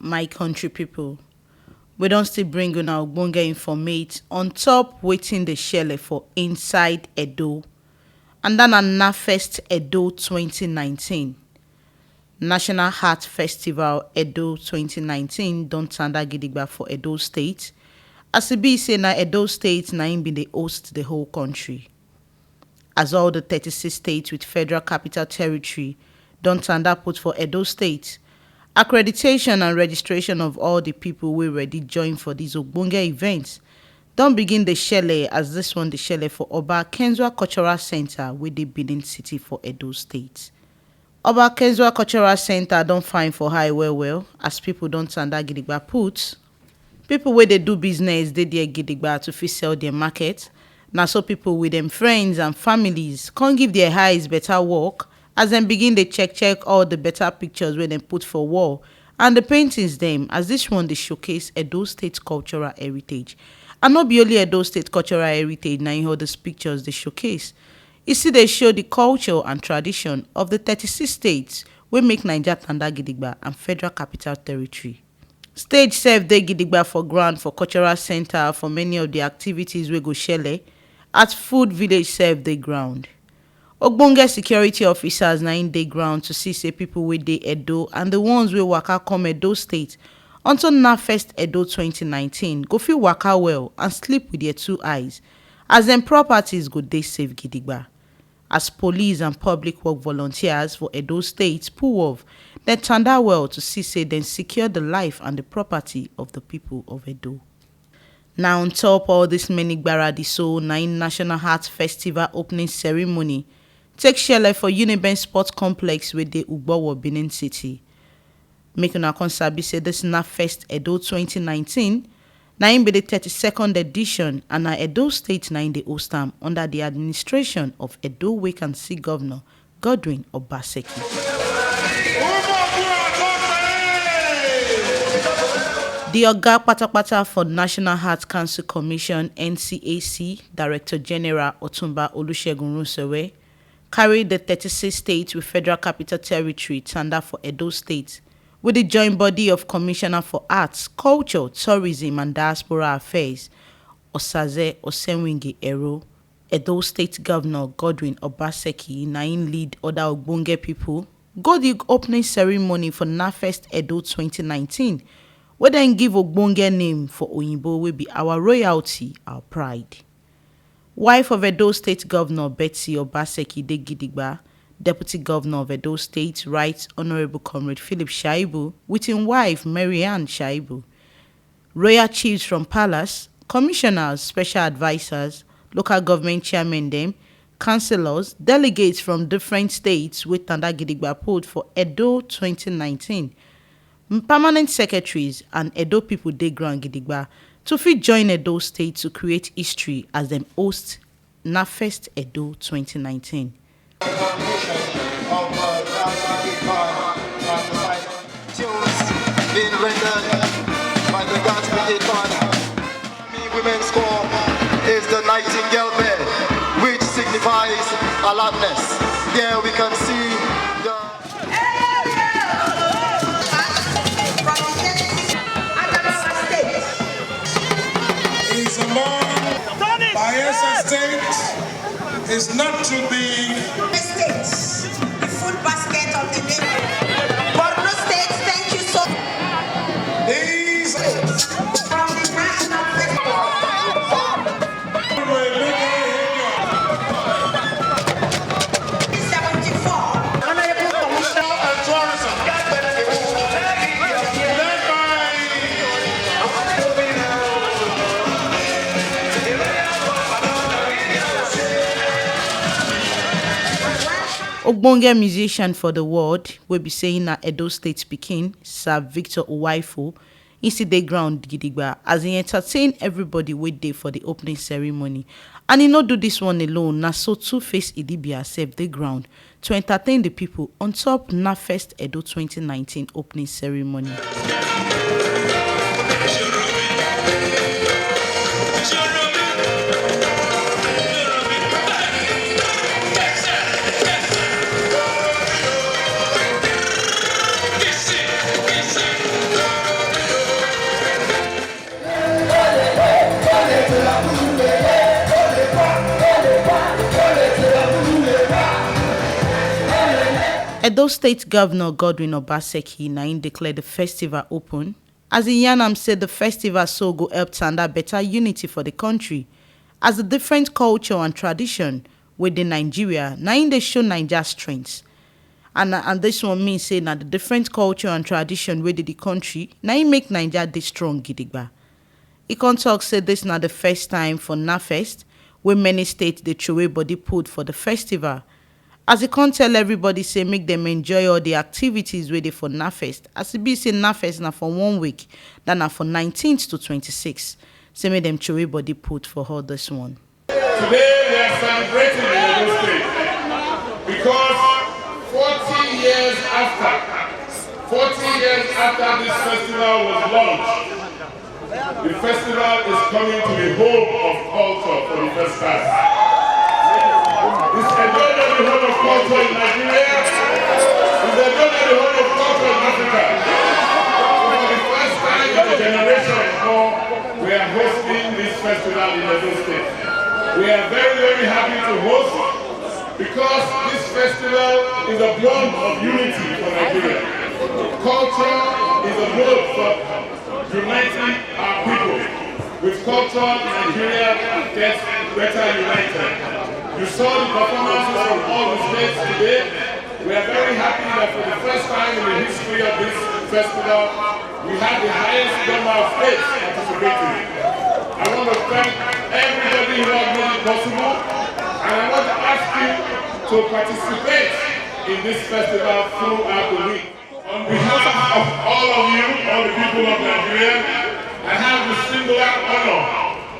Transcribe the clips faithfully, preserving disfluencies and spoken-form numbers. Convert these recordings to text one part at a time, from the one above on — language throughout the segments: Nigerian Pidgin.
My country people, we don still bring una ogbonge informate on top wetin dey shele for inside Edo. And that na NAFEST Edo twenty nineteen. National Art Festival Edo twenty nineteen don tanda gidigba for Edo State. As e be say na Edo State na im bin dey host the whole country. As all the thirty-six states with Federal Capital Territory don tanda put for Edo State, accreditation and registration of all the people wey ready join for this ogbonge event don begin dey shele, as this one dey shele for Oba Kenzwa Cultural Center wey dey Benin City for Edo State. Oba Kenzwa Cultural Center don fine for eye well well, as people don tanda gidigba put. People wey dey do business dey there gidigba to fit sell their market. Na so people with dem friends and families come give their eyes better work as dem begin dey check check all the better pictures wey dem put for wall and the paintings dem, as this one dey showcase Edo State cultural heritage. And no be only Edo State cultural heritage na im all these pictures dey showcase. E still dey show the culture and tradition of the thirty-six states wey make Naija tanda gidigba and Federal Capital Territory. Stage sef dey gidigba for ground for cultural center for many of the activities wey go shele, as food village sef dey ground. Ogbonge security officers na im dey ground to see say people wey dey Edo and the ones wey waka come Edo State until NAFEST Edo twenty nineteen go fit waka well and sleep with their two eyes, as dem properties go dey safe gidigba. As police and public work volunteers for Edo State pull off, dem tanda well to see say dem secure the life and the property of the people of Edo. Now, on top all this many gbaradi, so na im National Art Festival opening ceremony take shele for Uniben Sports Complex wey dey Ugbowo, Benin City. Make una come sabi say this NAFEST Edo twenty nineteen na im be the thirty-second edition, and na Edo State na im dey host am under the administration of Edo Wake and See Governor Godwin Obaseki. The oga patapata for National Art Council Commission, N C A C, Director General Otunba Olusegun Runsewe, carry the thirty-six states with Federal Capital Territory tanda for Edo State with the joint body of Commissioner for Arts, Culture, Tourism and Diaspora Affairs, Osaze Osenwinge Ero. Edo State Governor Godwin Obaseki na im lead other ogbonge people go the opening ceremony for NAFEST Edo twenty nineteen, wey dem give ogbonge name for Oyinbo, wey be our royalty, our pride. Wife of Edo State Governor Betsy Obaseki dey gidigba, Deputy Governor of Edo State, Right Honorable Comrade Philip Shaibu, with im wife Mary Ann Shaibu, royal chiefs from palace, commissioners, special advisers, local government chairmen dem, councillors, delegates from different states wey tanda gidigba put for Edo twenty nineteen, permanent secretaries and Edo people dey ground gidigba to fit join Edo State to create history as dem host NAFEST Edo twenty nineteen. Tunes being rendered by the Gatsby Akon. Women's Corps is the Nightingale Bell, which signifies alertness. There we can see the is among Bayelsa State is not to be States, the food basket of the nation. Borno State, thank you so these from the National Festival. Seventy-four. Honorable Commissioner and Tourism, led by ogbonge musician for the world, wey be saying na Edo State pikin, Sir Victor Uwaifo, he still dey ground gidigba as he entertain everybody wey dey for the opening ceremony. And he no do this one alone, na so Two Face Idibia sef dey ground to entertain the people on top NAFEST Edo twenty nineteen opening ceremony. Edo State Governor Godwin Obaseki na im declare the festival open, as he yarn am say the festival so go help tanda better unity for the country, as the different culture and tradition wey dey Nigeria na im dey show Naija strength. And, and this one mean say na the different culture and tradition wey dey the country na im make Naija dey strong gidigba. E come talk say this na the first time for NAFEST wey many states dey throway body put for the festival. As e come tell everybody say make dem enjoy all the activities wey dey for NAFEST, as e be say NAFEST na for one week, that na for nineteenth to twenty-six. Say make dem throway body put for all this one. Today we are celebrating in Edo State because forty years after, forty years after this festival was launched, the festival is coming to the home of culture for the first time. Is Edo not the home of culture in Nigeria? Is Edo not the home of culture in Africa? So for the first time in a generation or more, we are hosting this festival in Edo State. We are very, very happy to host because this festival is a bond of unity for Nigeria. Culture is a mode for uniting our people. With culture, Nigeria gets better united. You saw the performances from all the states today. We are very happy that for the first time in the history of this festival, we had the highest number of states participating. I want to thank everybody who has made it possible, and I want to ask you to participate in this festival throughout the week. On behalf of all of you, all the people of Nigeria, I have the singular honor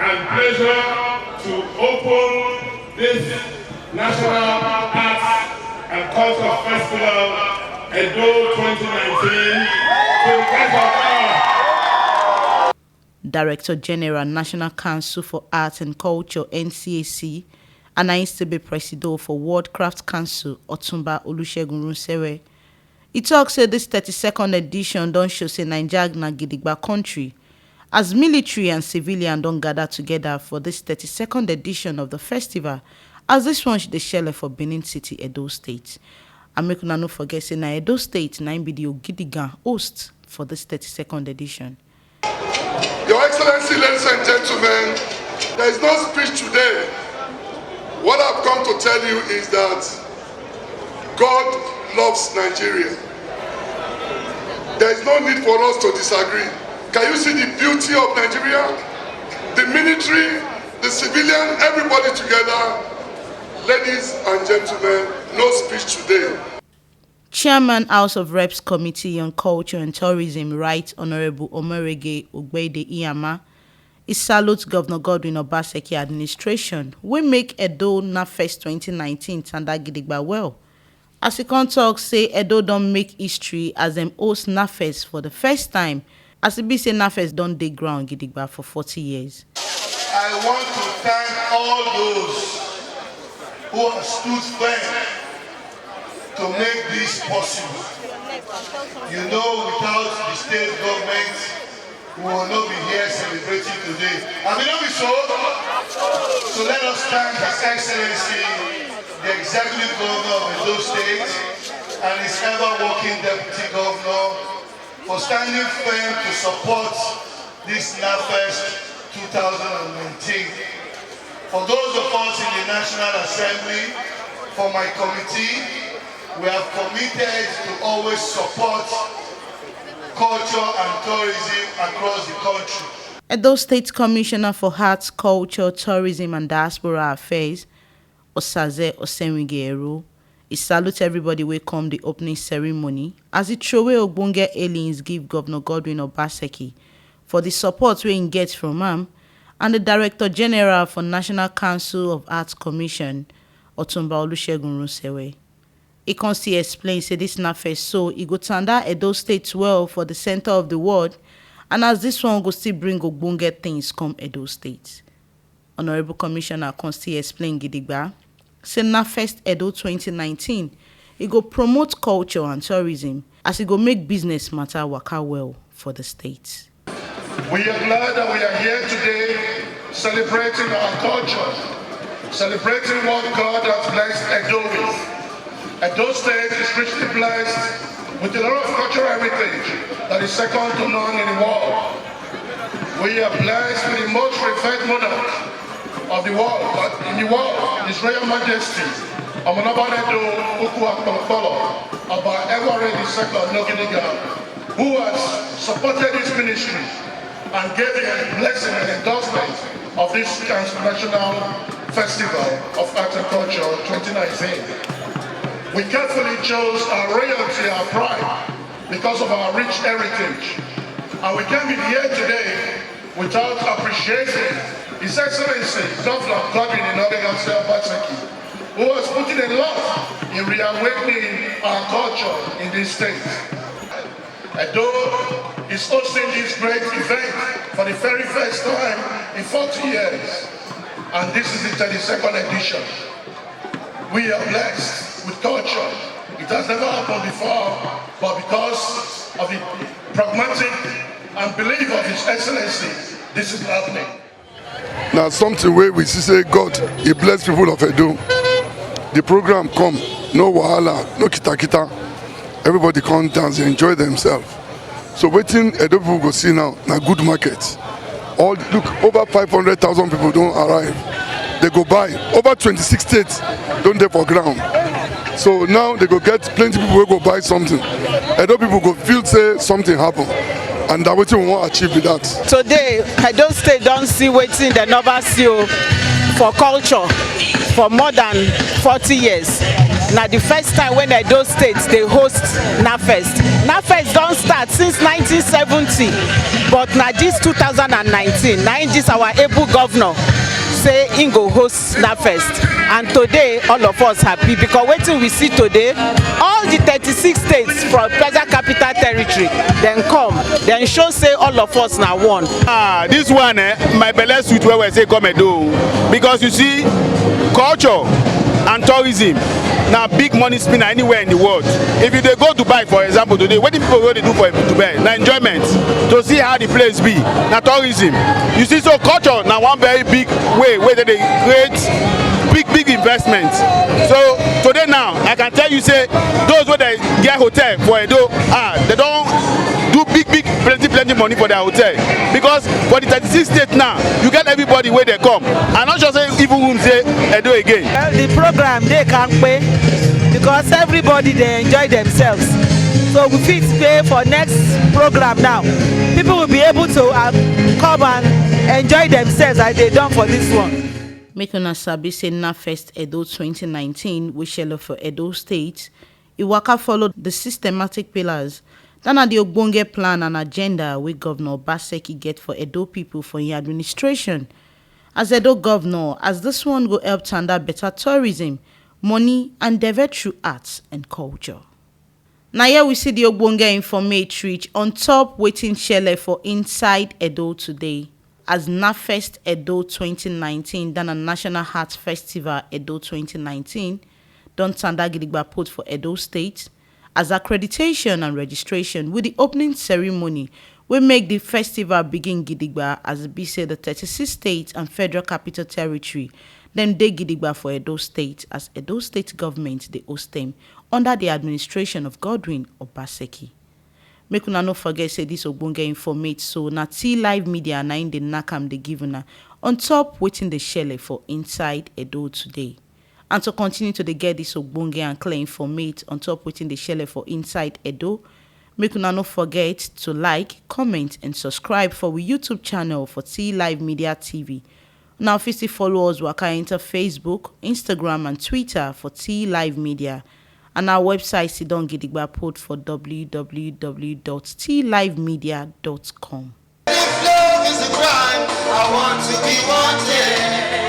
and pleasure to open this National Arts and Culture Festival Edo twenty nineteen to the best of our Director General, National Council for Arts and Culture, N C A C, and Ainstebe Presido for World Craft Council, Otunba Olusegun Runsere. He talk say this thirty-second edition don show say Naija na gidigba country, as military and civilian don gather together for this thirty-second edition of the festival, as this one dey shele for Benin City, Edo State. And make una no forget say na Edo State na im be the ogidigan host for this thirty-second edition. Your Excellency, ladies and gentlemen, there is no speech today. What I've come to tell you is that God loves Nigeria. There is no need for us to disagree. Can you see the beauty of Nigeria? The military, the civilian, everybody together. Ladies and gentlemen, no speech today. Chairman House of Reps Committee on Culture and Tourism, Right Honorable Omerege Ogbede Iyama, he salutes Governor Godwin Obaseki administration wey make Edo NAFEST twenty nineteen tanda gidigba well. As he come talk say Edo don make history as dem host NAFEST for the first time, as e be say NAFEST don dey ground gidigba for forty years. I want to thank all those who have stood firm to make this possible. You know, without the state government, we will not be here celebrating today. Have you not been so? So let us thank His Excellency, the Executive Governor of Edo State, and his ever-working Deputy Governor for standing firm to support this NAFEST two thousand nineteen. For those of us in the National Assembly, for my committee, we have committed to always support culture and tourism across the country. Edo State Commissioner for Arts, Culture, Tourism and Diaspora Affairs, Osaze Osenwinge Eru, he salute everybody wey come the opening ceremony as he throway ogbonge hailings give Governor Godwin Obaseki for the support wey he get from am and the Director General for National Council of Arts Commission, Otunba Olusegun Runsewe. He come still explain say this NAFEST so e go tanda Edo State well for the center of the world, and as this one go still bring ogbonge things come Edo State. Honorable Commissioner come still explain gidigba say NAFEST Edo twenty nineteen, e go promote culture and tourism as e go make business matter waka well for the state. We are glad that we are here today celebrating our culture, celebrating what God has blessed Edo with. Edo State is richly blessed with a lot of cultural heritage that is second to none in the world. We are blessed with the most revered monarch of the world, but in the world, His Royal Majesty Omonobade Edo Ukwu Akpokpolo Oba Edward the Second Nogidiga, who has supported this ministry and gave a blessing and endorsement of this transnational festival of art and culture twenty nineteen. We carefully chose our royalty, our pride, because of our rich heritage. And we can't be here today without appreciating His Excellency Governor Godwin Enokpebholo Obaseki, who has put in a lot in reawakening our culture in this state. Edo is hosting this great event for the very first time in forty years, and this is the thirty-second edition. We are blessed with culture. It has never happened before, but because of the pragmatic and belief of His Excellency, this is happening. Na something wey we see say God e bless people of Edo. The program come, no wahala, no kitakita. Everybody come dance, dey enjoy themselves. So wetin Edo people go see now na good market. All look, over five hundred thousand people don arrive. They go buy. Over twenty-six states don dey for ground. So now they go get plenty people wey go buy something. Edo people go feel say something happen, and na wetin we wan achieve be that. Today, Edo State don see wetin dem never see o for culture for more than forty years. Na the first time wey Edo State dey host NAFEST. NAFEST don start since nineteen seventy, but na this two thousand and nineteen na im this our able governor say im go host NAFEST, and today all of us happy because wetin we see today, all the thirty-six states for Federal Capital Territory dem come, dem show say all of us na one. Ah, this one, eh, my belle sweet well well say come Edo, because you see, culture and tourism na big money spinner anywhere in the world. If you dey go Dubai, for example, today, wetin people wey dey do for Dubai na enjoyment. To see how the place be, na tourism. You see, so culture na one very big way wey dem dey create big big investment. So today now, I can tell you say those wey dey get hotel for Edo, ah, dem don do big big plenty plenty money for their hotel, because for the thirty-six states now, you get everybody wey dey come. I no sure say even room dey Edo again. Well, the program dey kampe because everybody dey enjoy themselves. So we fit pay for next program now. People will be able to uh, come and enjoy themselves as they don for this one. Make una sabi say NAFEST Edo twenty nineteen wey shele for Edo State, e waka follow the systematic pillars. That na the ogbonge plan and agenda wey Governor Obaseki get for Edo people for im administration. As Edo governor, as this one go help tanda better tourism, money and develop through arts and culture. Na here we see the ogbonge informate reach on top wetin shele for inside Edo today. As NAFEST Edo twenty nineteen, that na National Arts Festival Edo twenty nineteen, don tanda gidigba put for Edo State as accreditation and registration with the opening ceremony wey make the festival begin gidigba, as e be say the thirty-six states and Federal Capital Territory dem dey gidigba for Edo State, as Edo State government dey host dem under the administration of Godwin Obaseki. Make una no forget say this ogbonge informate so na T Live Media na im dey knack am dey give una on top wetin dey shele for inside Edo today. And to continue to dey get this ogbonge and clear informate on top wetin dey shele for inside Edo, make una no forget to like, comment and subscribe for we YouTube channel for T Live Media T V. Una fit still follow us waka enter Facebook, Instagram and Twitter for T Live Media. And our website sidon gidigba put for w w w dot t live media dot com. If love is a crime, I want to be wanted.